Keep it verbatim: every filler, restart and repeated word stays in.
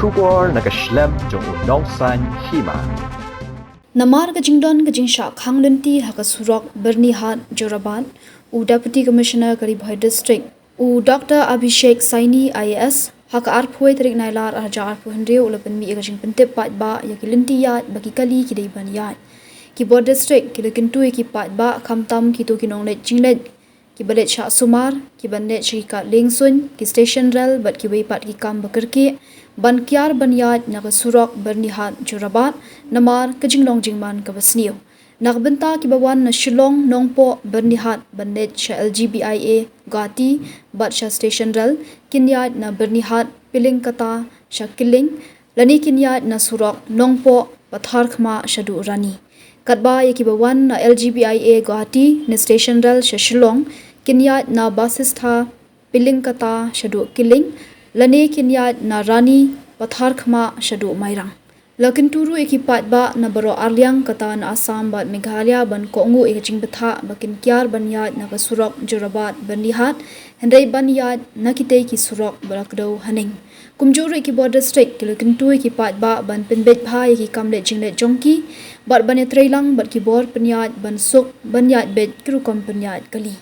Khubor na ka shlem jong u Nongsaiñ Hima. Namar ka jingdon ka jingshah khang lynti ha ka surok Byrnihat Jorabat, u Deputy Commissioner ka Ri Bhoi District, u Doctor Abhishek Saini I A S, ha ka arphew tarik Nailar arhajar arphew hynriew u la pynmih ïa ka jingpyntip paidbah ïa ki lynti ïaid ba ki kali ki dei ban ïaid. Ki bor district ki la kyntu ïa ki paidbah, khamtam kito ki nongleit jingleit, ki ba leit shah sumar, ki ban leit sha ki kad lieng suiñ, ki station rel bad kiwei pat ki kam ba kyrkieh, ban kiar ban ïaid na ka surok Byrnihat Jorabat namar ka jinglong jingman ka ba sniew. Na ka bynta ki ba wan na Shillong, Nongpoh, Byrnihat ban leit sha L G B I A Guwahati bad sha station rel, kin ïaid na Byrnihat, Pilingkata sha Killing, lane kin ïaid na surok Nongpoh, Patharkhmah shaduh Rani. Katba ïa ki ba wan na L G B I A Guwahati ne station rel sha Shillong, kin ïaid na Basistha, Pilingkata shaduh Killing, lane kin ïaid na Rani, Patharkhmah shaduh Mairang. La kyntu ruh ïa ki paidbah na baroh arliang, kata na Assam bad Meghalaya, ban kohnguh ïa ka jingbthah ba kin kiar ban ïaid na ka surok Jorabat Byrnihat, hynrei ban ïaid na kitei ki surok ba la kdew haneng. Kumjuh ruh ïa ki bor district ki la kyntu ïa ki paidbah ban pynbeit bha ïa ki kam leit jingleit jong ki, bad ban ïatrei lang bad ki bor pynïaid ban suk ban ïaid beit ki rukom pynïaid kali.